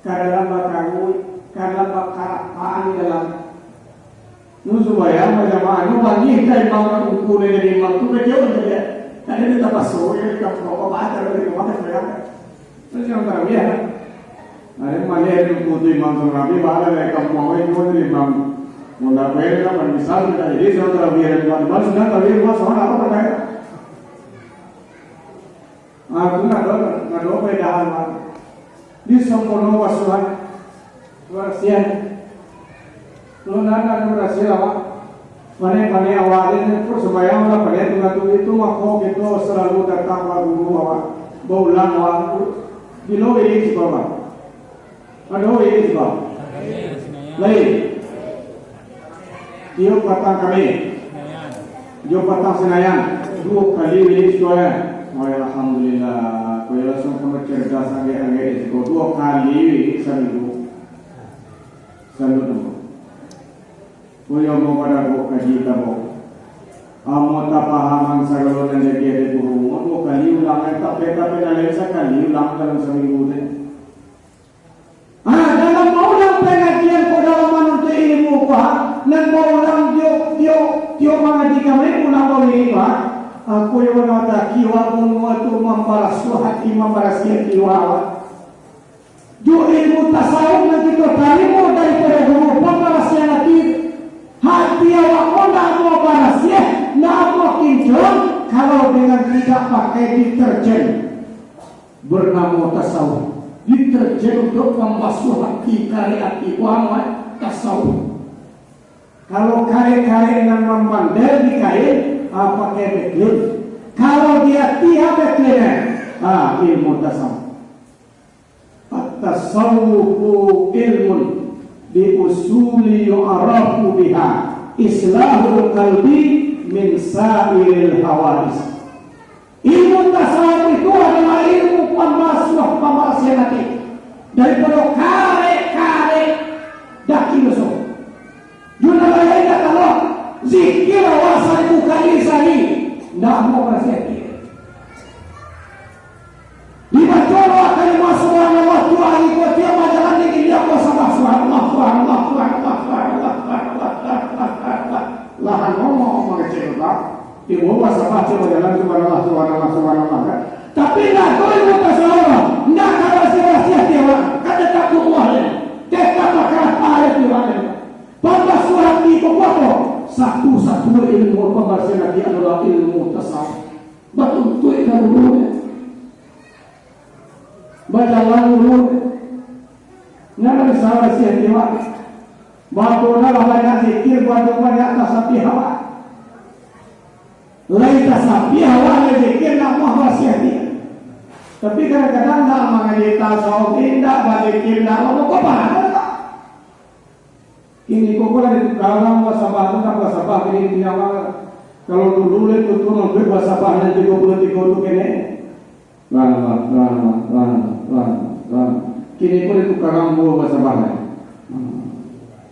ka dalam bakaruik, ka dalam bakarapaan di dalam. Nu sumbayang bajamaah, nu bangih ka imam, ka ungku nan jadi imam tu, ka jauah sajo. Kada ditapaso, ka di kampuang, babaca dari kampuang, sumbayang. Itu yang tarabiah, kan? Nah, yang mana yang butuh imam tarabiah, mana dari kampung awal juga dari imam. Mau nak bayar kan, misal kita jadi yang tarabiah dari imam, imam sudah tarabiah rumah, soal apa kan? Nah, itu nggak ada, nggak ada perbedaan, Pak. Di sempurna pasuhan. Barasiah. Kalau ndak, ndak barasiah awak. Pandai-pandai awak aja ni, pun sembahyang lah, pandai tu, tu, itu, mako kito salalu datang ka guru awak. Baulang awak tu. Bilo wirid siko, Pak? Ado wirid siko? Lain. Iyo, patang kami. Jo patang Sinayan, duo kali wirid siko, ya. Oh, alhamdulillah. Ko yo langsung kama cerdas, angek-angek siko. Duo kali wirid saminggu. Salut namo. Ko yo mau pado ko kaji tabo. Amo tapahaman sagalo nan jadi ade guru. Duo kali ulang, eh, tapi, tapi nan lain sakali ulang dalam saminggu tu. Ah, dalam maulang pangajian ko, dalam manuntuik ilmu ko, ha, nan maulang tiok, tiok, tiok mangaji kami, ulang bawirid ko, ha. Aku yo mangataki, wa, tu mambarasuah hati, mambarasiah jiwa, wa. Jo ilmu tasawuf nan kito tarimo daripado guru, pambarasiahan hati, hati awak ko ndak amuah barasiah, ndak amuah kinclong, kalau dengan tidak pakai deterjen bernamo tasawuf. Deterjen untuk mambasuah hati, karek hati, ko namo tasawuf. Kalau karek-karek nan mambandel di kain, ah, pakai vacuum. Kalau di hati, ah, vacuum, eh. Ah, ilmu tasawuf. At-tasawwufu ilmun, Bi usuli yu'rafu biha islahul qalbi min sa'iril hawais. Ilmu tasawuf itu adalah ilmu pambasuah, pambarasiahan ati daripado karek-karek daki doso. Yo nan lain-lain dak tahu, zikir awak saribu kali sahari, ndak amuah barasiah ati. Dibaco doa kalimah subhanallah, tu ari ko tiok bajalan di giliang basabah subhanallah, subhanallah, subhanallah, subhanallah, subhanallah, subhanallah. Lah ano mangecek doa. Tibo basabah tiok bajalan subhanallah, subhanallah, subhanallah, kan. Tapi ndak tahu ilmu tasawuf, ndak ka barasiah-barasiah tiok, kan tetap Allah, tetap bakarato tiok. Pambasuah ati ko apo? Satu-satu ilmu pambarasiahan ati adolah ilmu tasawuf. Batuntuik ka guru, bajalan guru. Ndak bisa barasiah ati awak. Bapo lah banyak zikir, bapo banyak tasabiah awak. Lai tasabiah awak, lai zikir, ndak amuah barasiah ati. Tapi kadang-kadang ndak mangaji tasawuf, indak bazikir, ndak amuah, kok paham tak? Kini ko lah ditukar basabah tu, kan basabah kini punya awak. Kalau dulu lai tu, tu, nonton basabah nan tigo puluah tigo tu kene. Lah, lah, lah, lah, lah, lah, lah, lah. Kini ko ditukar ambo basabah lai.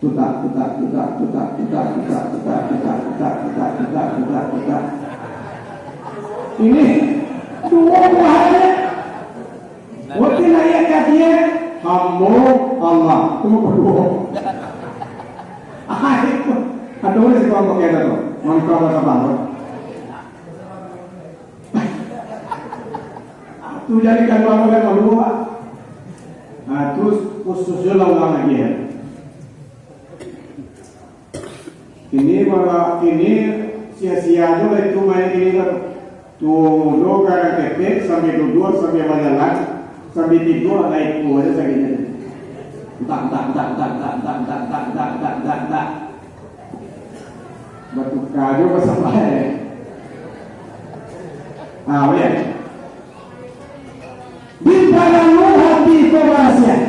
Tutak, tutak, tutak. Ini duo buah aja. Wakil ayat kajian, hambo Allah. Itu mah baduo. Ah, itu. Ada orang sih kalau pakai ada tu. Mantap lah, sabar. Tu jadi kan baru kan baduo, Pak. Nah, terus khususnya lah ulang lagi ya. Ini malah, ini sia-sia tu lah itu main ini kan. Tuh, do kadang ketek sambil duduk, sambil bajalan, sambil tidur, lah itu aja sakitnya. Tak, tak, tak, tak, tak, tak, tak, tak, tak, tak, tak, tak. Batukar juga sampai. Ah, boleh. Di dalam hati kebersihan.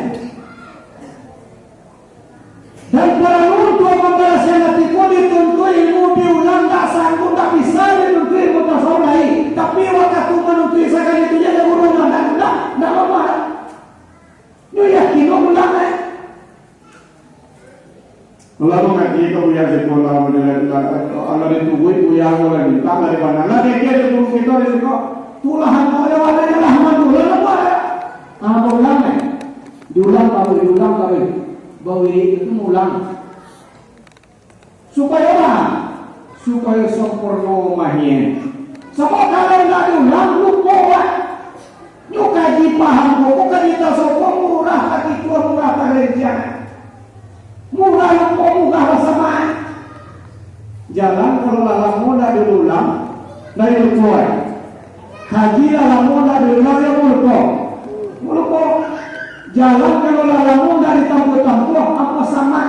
Dan paralu untuak mambarasiahan ati ko dituntuik ilmu diulang, dak sanggup, dak bisa dituntuik ilmu tasawuf lai. Tapi wakatu manuntuik sakali tu, jan guru nan dak, dak, dak lamah. Nyo yakin lo ulang, eh. Lah mangaji ka buya siko lah, lah, lah, lah ditubuik buya ko lah, mintak lah di mana. Lah keke di guru kito di siko. Tulah amo yo ado yo lah, mandulang lah buat. Ah, baulang, eh. Diulang taruih, diulang taruih. Bawirik itu ngulang. Supayo apo? Supayo sampurno mahia. Sabab kalau indak diulang, lupo, Pak. Nyo kaji paham ko, ko kaji tasawuf ko murah hati tuah, murah pangarajian. Murah lupo, murah basamaik. Jalan kalau lah lamo ndak diulang, ndak dilupo, eh. Kaji lah lamo ndak diulang, yo muluko. Muluko. Jalan kalau lah lamo ndak ditampuah-tampuah, apo samak.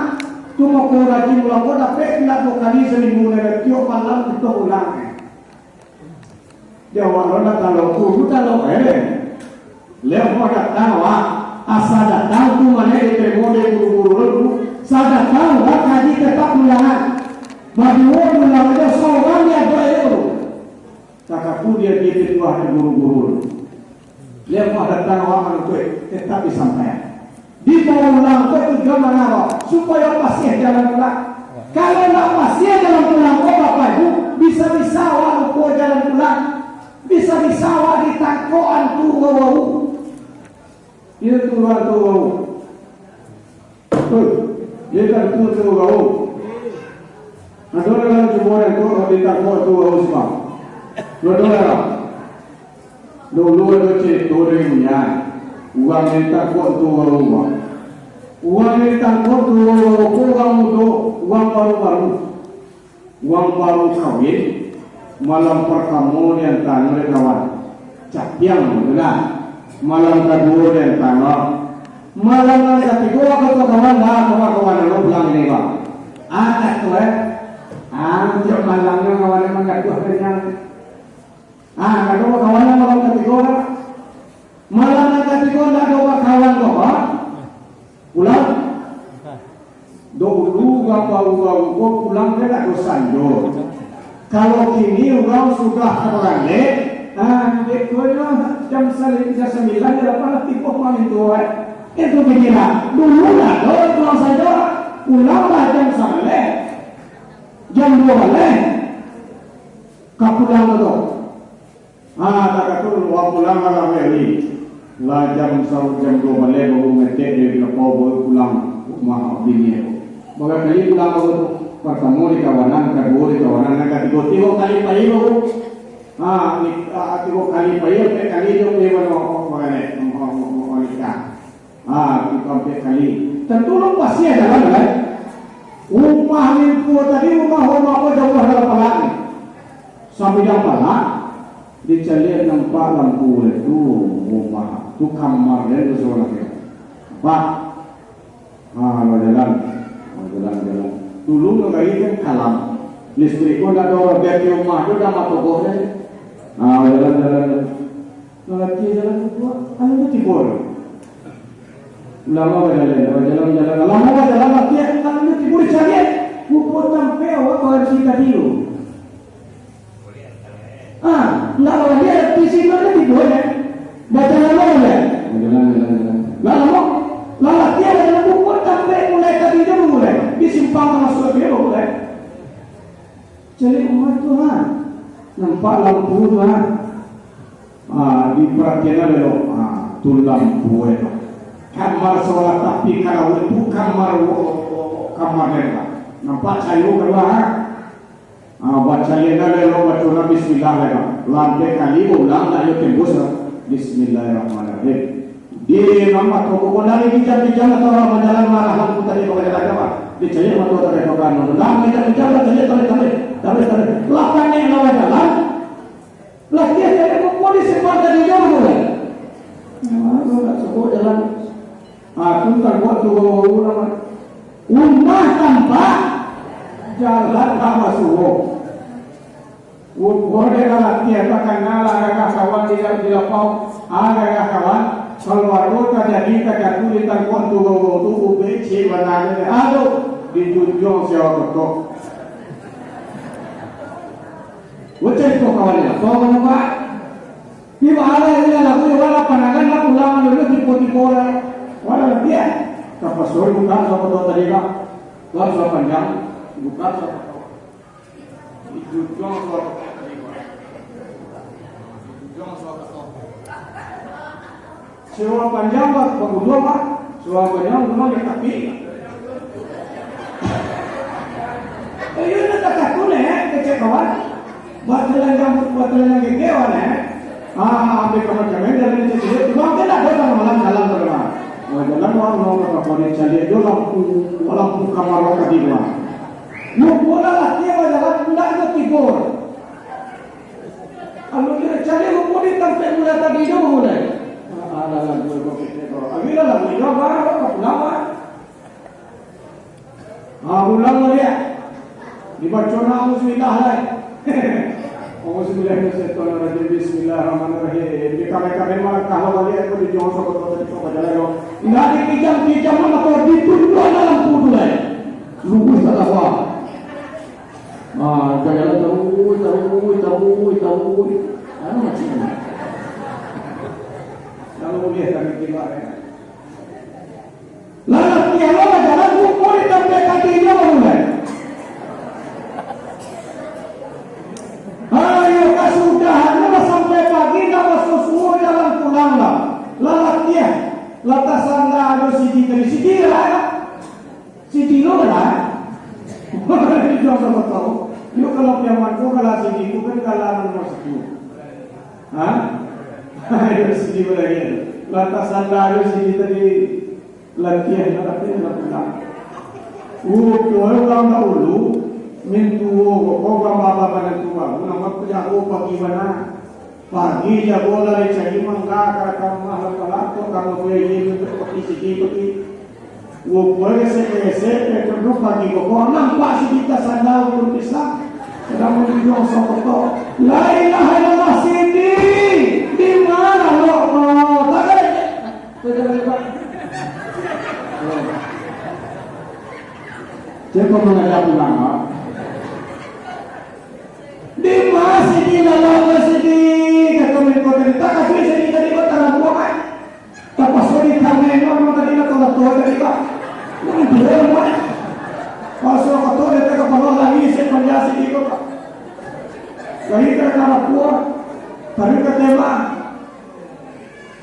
Tu mako rajin muluko dapek indak duo kali saminggu, ndak tiok malam kito ulang. Di awak lo ndak talok, dulu talok, eh. Lepas datang, wah, asa datang tu mane diterimo dek guru-guru lo tu. Sa datang, wah, kaji tetap ulangan. Baduo ulang aja, sorang di ado ayo. Takaku dia, dia ketua di guru-guru. Dia mah datang awak manutuik, tetap disampaikan. Di bawah ulang ko tujuan mangaro, supayo pasiah jalan pulang. Kalau ndak pasiah jalan pulang ko, Bapak Ibu, bisa-bisa awak lupo jalan pulang. Bisa-bisa awak ditangkok antu wau. Itu tu antu wau. Hei, dia kan tu tu kau. Ado dalam jumur tu, ditangkok tu kau semua. Dua-dua dalam. Dulu ado cerito dari Buya. Urang ditangkok tu kau. Urang ditangkok tu kau, urang mudo, urang baru-baru. Urang baru kawin, malam partamo diantanyo dek kawan, capiang, batua lah. Malam kaduo diantanyo. Malam nan katigo, kato kawan, "Lah, kawan-kawan, lo pulang ini, Bang." Ah, kato, eh. Ah, tiok malamnyo kawan manggaduah kenyang. Ah, kato kawan malam katigo, Bang. Malam nan katigo ndak ado bakawan doh, ha? Pulang. Pulang ka nak dosa jo. Kalau kini urang sudah tabalek, ah, dek tu nyo jam sali-, jam sambilan, jam lapan lah tibo malam tu, eh. Itu pikiran. Dulu lah, dulu pulang sajo. Pulang lah jam sabaleh. Jam duo baleh. Ka pulang tu. Ah, tak ado tu, wak pulang lah, wak ni. Lah jam sa-, jam duo baleh baru matek di lapau, baru pulang rumah bini aku. Bara kali pulang baru tu? Partamo di kawanan, kaduo di kawanan, nan katigo, tigo kali pai baru. Ah, ni, ah, tigo kali pai, ampek kali jo pai mano, oh, mano, oh, oh, oh, oh, nikah. Ah, tigo ampek kali. Tantu lo pasti ado lah, kan? Rumah mintuo tadi, rumah, rumah ko jauah dalam parak ni. Sampai dalam parak, dicaliak nampak lampu tu, rumah tu, kamar dia tu saurang dia. Nampak? Ah, bajalan. Ah, jalan, jalan. Dulu nagari kan kalam. Listrik pun dak ado, biar di rumah tu dah mato boh kan. Ah, bajalan, jalan, jalan. Lalaki jalan tu kuat, anu tu tibo. Lamo bajalan, bajalan, bajalan. Lamo bajalan, laki anu tu tibo dicaliak. Rupo tampek awak baranti tadi tu. Ah, ndak lagi ado di situ ado tibo, ya. Bajalan lamo, ya. Bajalan, jalan, jalan. Lah lamo, lah laki ado dalam bukun sampai mulai tadi tu mulai. Di simpang masuak dia mulai. Cari rumah tu, ha. Nampak lampu tu, ha. Ah, diparatian elok. Ah, tu lampu, eh. Kamar sabalah tapi karawat tu kamar, kamar dia, ha. Nampak cayo kalua, ha. Ah, bacaliak nan elok, baco nan bismillah lai, Bang. Lah ampek kali ulang, nak yo tembus, Bang. Bismillahirrahmanirrahim. Di nan mato ko dari kijang-kijang atau urang bajalan marah lampu tadi, bajalan aja, Bang. Dicaliak mato tadi, Bang. Lah kijang-kijang, lah caliak, tarik, tarik, tarik, tarik. Lah panek lah bajalan. Lah dia caliak, kok di simpang tadi jauh, Bang. Nah, tu nak suruh jalan. Ah, tu tak buat tu, Bang. Rumah tampak jalan ka masuo. Rupo dek lalaki takana lah gagah kawan di, di lapau, ah, gagah kawan, kalau ado tajadi tajatuah di tangkuak tu, tu ubek ciek bana, aduh, dijunjuang si awak kotok. Bocah itu kawan di lapau, Pak. Di baa lah, di lalu, di baa lah, panangan lah, pulang dulu, tibo-tibo lah. Walah, dia. Kapasua buka, sapa tahu tadi, Pak. Lah, sua panjang, buka, sapa tahu. Itu juang sua panjang tadi, Pak. Itu juang sua panjang. Sua panjang, Pak, baguduang, Pak. Sua panjang, baguduang, ya, tapi. Eh, iyo, nak takah tu, neh, kecek kawan. Buat telanjang, buat telanjang gege, wan, eh. Ah, ambil kamar jamin, jamin cek duit. Bang, dia nak datang malam dalam tu, Bang. Oh, jalan, Bang, mau ke kamar, cari aja lampu, lampu kamar awak tadi, Bang. Lu bola lah, dia bajalan, ndak ada tidur. Kalau dia cari rumput di tampek mula tadi, dia mulai. Ah, dah lah, gue kau pikir kau. Ambil lah, gue jawab, Bang, kau pulang, Bang. Ah, ulang baliak. Dibaco nak auzubillah lai. Auzubillahi minasyaitonirrajim. Bismillahirrahmanirrahim. Di kami-kami malangkah lah baliak, aku di juang sobat-sobat tadi kau bajalan, yo. Indak dikijam-kijam lah, atau ditunduak dalam kudu lai. Luruih tak tahu. Ah, bajalan taruih, taruih, taruih, taruih. Anu macam ni. Kalau boleh kami timbak, ya. Lah, lah, tiang lah bajalan, rupo di tampek kaki inyo lah mulai. Ayo, kasudahannyo lah sampai pagi, lah basuo-suo jalan pulang lah. Lah latiah, lah tasanda ado sidi tadi, sidi lah. Sidi lo lah. Iyo, samo tahu. Yo, kalau piaman ko, kalau sidi ko kan, kalau nomor satu. Ha? Ayo, sidi lagi. Lah tasanda ado sidi tadi. Latihan, latihan, latihan. Rupo urang dahulu, mintuo, kok urang baba nan tuo, namo tu jago pagi bana. Pagi jago lah dicari mangga, ka rumah lah palatok, ka rumah ini, pagi sigi, pagi. Rupo gesek-gesek, eh, terus pagi kok, nampak sidi tasanda, urang pisang. Sadang manunjuang sokoto. La ilaha illallah, sidi. Di mana lo? Oh, tak ada. Ceko mangajak pulang, Pak. Kami ka bakuah, kami ka tembak.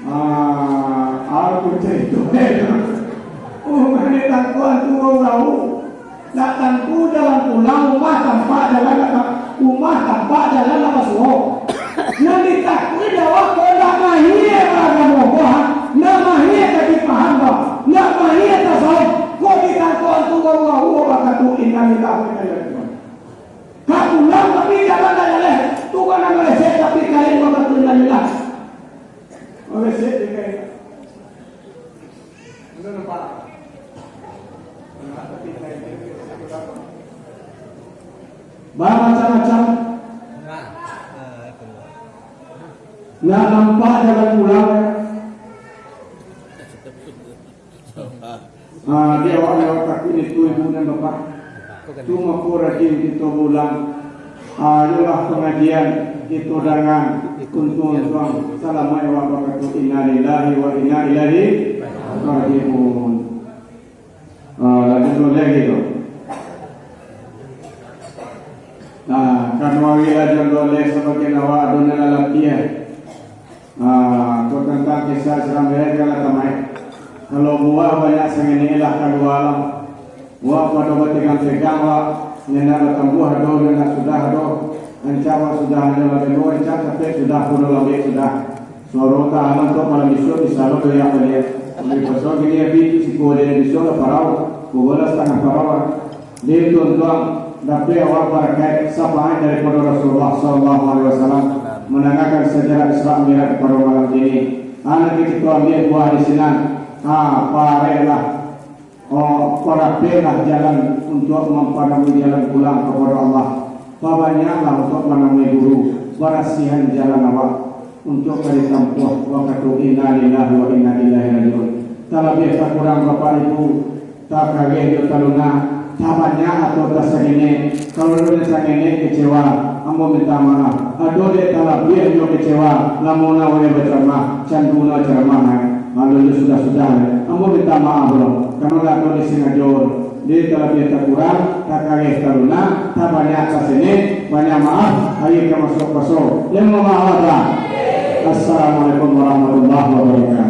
Ah, aku cerita. Umah ni tangkuan tu urang tahu. Nak tantu jalan pulang, umah tampak jalan nak, umah tampak jalan nak basuo. Nan ditakuik awak ko nak mahia baragamo ko, ha? Nak mahia ka dipaham ko? Nak mahia tasawuf? Ko ditangkuan tu urang tahu, urang katu inna lillahi wa inna ilaihi raji'un. Ka pulang tapi jalan dak jaleh. Tu kan maleset tapi kain wakatu inna lillahi. Maleset di kain. Anda nampak? Bamacam-macam. Nak nampak jalan pulang. Ah, di awak-awak takut itu, ibu dan bapak. Tu mako rajin kito baulang. Ah, iyolah pangajian kito dangan. Untuang-untuang salamaik awak bakatu inna lillahi wa inna ilaihi raji'un. Ah, lanjut dulu lagi tu. Nah, kan wari lah jodoh leh sabagian awak ado nan lah latiah. Ah, ko tantang kisah Islam, eh, kan lah tamai. Kalau buah banyak sangenek lah kalua lah. Buah pado bategang-tegang lah, nan nak batambuah ado, nan nak sudah ado. Ancak awak sudah, ancak lah dulu, ancak capek sudah, pun lambek sudah. Suaro tahan untuak malam bisuak, bisa lo doyak baliak. Oleh pasal gini, abih tu siko aja bisa lah parau, kubalah satangah parau lah. Di untuang-untuang, dapek awak barakaik, sapaat daripado Rasulullah sallallahu alaihi wasallam, mandangakan sajarah Isra Mi'raj pado malam kini. Anak kito ambiak buah di sinan. Ha, pareklah. Oh, parapeklah jalan untuak mampanamui jalan pulang kapado Allah. Pabanyaklah untuak manamui guru, barasiahan jalan awak. Untuak ka ditampuah wakatu inna lillahi wa inna ilaihi raji'un. Talabiah takurang Bapak Ibu, takareh jo talunak, tabanyak atau tasangenek. Kalau ado nan sangenek kecewa, ambo minta maaf. Ado dek talabiah jo kecewa, lamo na wayah bacaramah, candu na caramah, eh. Lalu sudah-sudah, eh. Ambo minta maaf lo, karano dak ado disengajo. Di talabiah takurang, takareh talunak, tabanyak tasangenek, banyak maaf, aia ka masuak puaso. Yang mamaaf lah. Assalamualaikum warahmatullahi wabarakatuh.